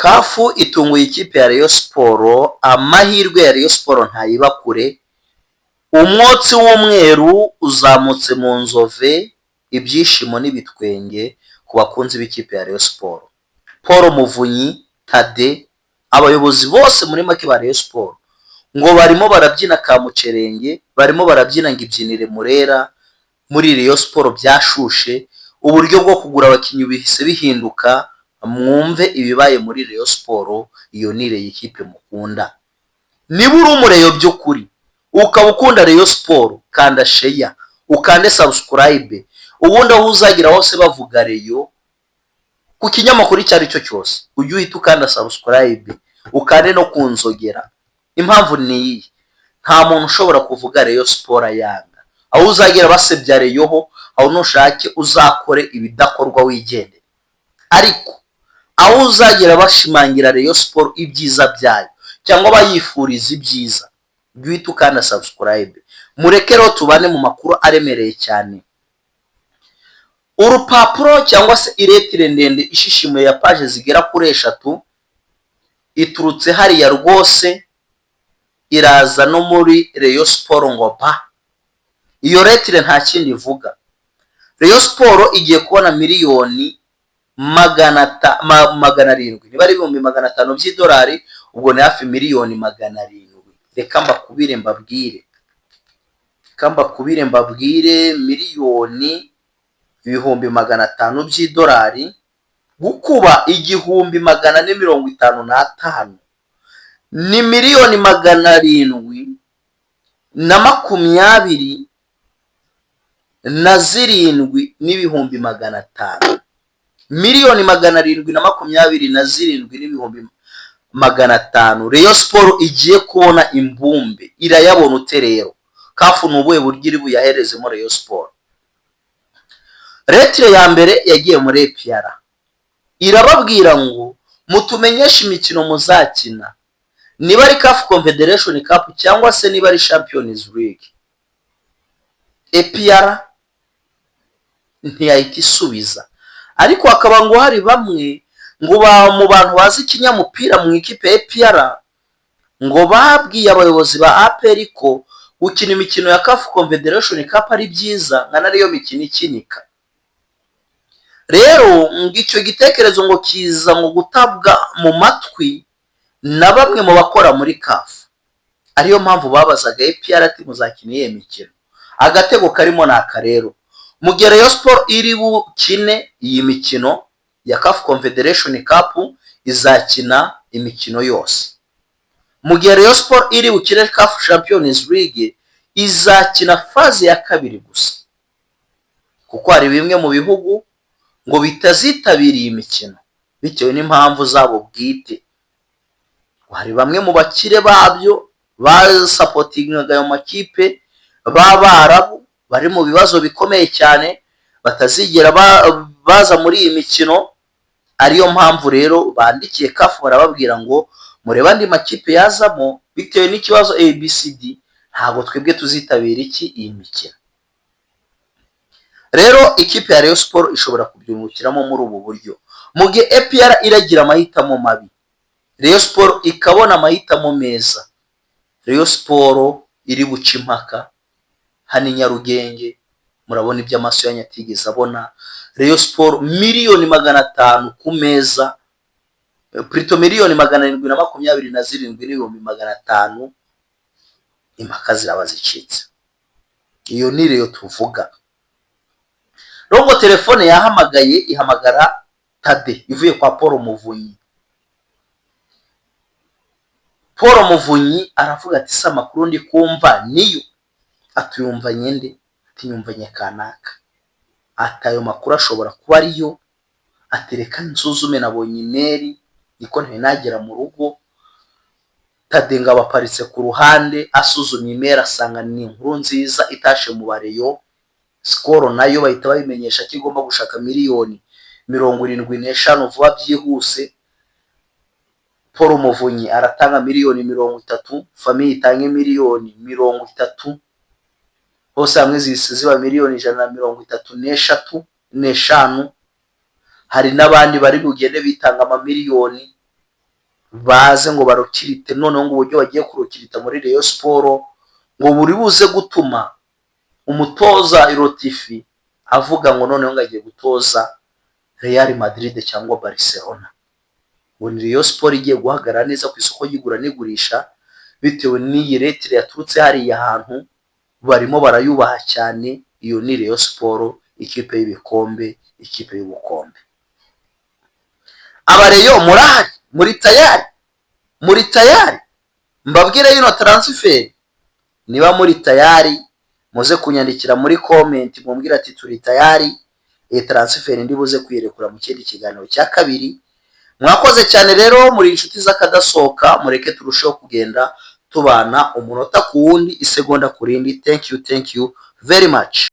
CAF itunguye ikipe ya Rayon Sports, amahirwe ya Rayon Sports ntayiba kure, umwotsi w'umweru uzamutse mu nzove, ibyishimo n'ibitwenge ku bakunzi b'ikipe ya Rayon Sports. Paul Muvunyi, Tade, abayobozi bose muri make ba Rayon Sports ngo barimo barabyina ka mucerenge, barimo barabyina ngo ibyinire Murera. Muri Rayon Sports byashushe, uburyo bwo kugura abakinnyi bihise bihinduka. Mwumve ibibaye muri Rayon Sports, iyo ni Rayon ikipe mukunda. Niba uri umu Rayon by'ukuri, ukaba ukunda Rayon Sports, kanda share, ukande subscribe, ubundi aho uzagira hose bavuga Rayon ku kinyamakuru icyo ari cyo cyose, ujye uhita ukanda subscribe, ukande no ku nzogera. Impamvu ni iyi: nta muntu ushobora kuvuga Rayon Sports ayanga. Aho uzagera basebya Rayon ho, aho nushake uzakore ibidakorwa wigendere, ariko aho uzagera bashimangira Rayon Sports ibyiza byayo cyangwa bayifuriza ibyiza, jya uhita ukanda subscribe. Mureke rero tubane mu makuru aremereye cyane. Urupapuro cyangwa se i lettre ndende ishishimuye ya paje zigera kuri 3 iturutse hariya rwose, iraza no muri Rayon Sports ngo pa. Iyo lettre nta kindi ivuga: Rayon Sports igiye kubona miliyoni 700, niba ari 500,000 by'idolari, ubwo ni hafi miliyoni 700. Reka mbakubire mbabwire, reka mbakubire mbabwire: miliyoni 500,000 by'idolari gukuba 1455 ni miliyoni 727,500. Miliyoni 727,500 Rayon Sports igiye kubona imbumbe. Irayabona ute rero? CAF ni ubuhe buryo iri buyaherezemo Rayon Sports? Lettre ya mbere yagiye muri APR, irababwira ngo mutumenyeshe imikino muzakina, niba ari CAF Confederation Cup cyangwa se niba ari Champions League. APR ntiyahita isubiza, ariko hakaba ngo hari bamwe ngo mu bantu bazi ikinyamupira mu ikipe ya APR ngo babwiye abayobozi ba APR ko gukina imikino ya CAF Confederation Cup ari byiza, nka nariyo mikino ikinika. Rero ngo icyo gitekerezo ngo kiza ngo gutabwa mu matwi na bamwe mu bakora muri CAF, ariyo mpamvu babazaga APR ati: "Muzakina iyihe mikino?" Agatego karimo ni aka rero: mu gihe Rayon Sports iri bukine iyi mikino ya CAF Confederation Cup, izakina imikino yose. Mu gihe Rayon Sports iri bukine CAF Champions League, izakina phase ya kabiri gusa, kuko hari bimwe mu bihugu ngo bitazitabira iyi mikino bitewe n'impamvu zabo bwite. Hari bamwe mu bakire babyo basupportingaga ayo makipe b'Abarabu bari mu bibazo bikomeye cyane, batazigera baza muri iyi mikino. Ariyo mpamvu rero bandikiye CAF, barababwira ngo murebe andi makipe yazamo, bitewe n'ikibazo ABCD ntabwo twebwe tuzitabira iki iyi mikino. Rero ikipe ya Rayon Sports ishobora kubyungukiramo muri ubu buryo: mu gihe APR iragira amahitamo mabi, Rayon Sports ikabona amahitamo meza. Rayon Sports iri buce impaka hano i Nyarugenge, murabona ibyo amaso yanyu atigeze abona. Rayon Sports miliyoni 500 ku meza, plutôt miliyoni 727,500, impaka ziraba zicitse. Iyo ni Rayon tuvuga. Rero ngo telefone yahamagaye, ihamagara Tade ivuye kwa Paul Muvunyi. Paul Muvunyi aravuga ati: "Se amakuru ndi kumva niyo?" Ati: "Uyumvanye nde?" Ati: "Nyumvanye kanaka." Ati: "Ayo makuru ashobora kuba ariyo." Ati: "Reka nsuzume, nabonye email, niko ntari nagera mu rugo." Tade ngo abaparitse ku ruhande, asuzumye email asanga ni inkuru nziza itashe mu ba Rayon. Skol nayo bahita babimenyesha ko igomba gushaka miliyoni 75 vuba byihuse. Paul Muvunyi aratanga miliyoni 30, famille itange miliyoni 30, hose hamwe zihise ziba miliyoni 133 n'eshanu. Hari n'abandi bari bugende bitanga amamiliyoni. Baze ngo barecruite. Noneho ngo uburyo bagiye kurecruita muri Rayon Sports ngo buri buze gutuma umutoza Lotfi avuga ngo noneho ngo agiye gutoza Real Madrid cyangwa Barcelona. Ngo ni Rayon Sports igiye guhagarara neza ku isoko ry'igura n'igurisha bitewe n'iyi lettre yaturutse hariya hantu, barimo barayubaha cyane. Iyo ni Rayon Sports, ikipe y'ibikombe, ikipe y'ubukombe. Abareyo murahari? Muri tayari? Muri tayari? Mbabwire yino transfer. Niba muri tayari, muze kunyandikira muri comment, mumbwire ati "Turi tayari." Iyi transfer ndi buze kuyirekura mu kindi kiganiro cya kabiri. Mwakoze cyane rero, muri inshuti z'akadasohoka. Mureke turusheho kugenda tubana umunota ku wundi, isegonda ku rindi. Thank you, thank you very much.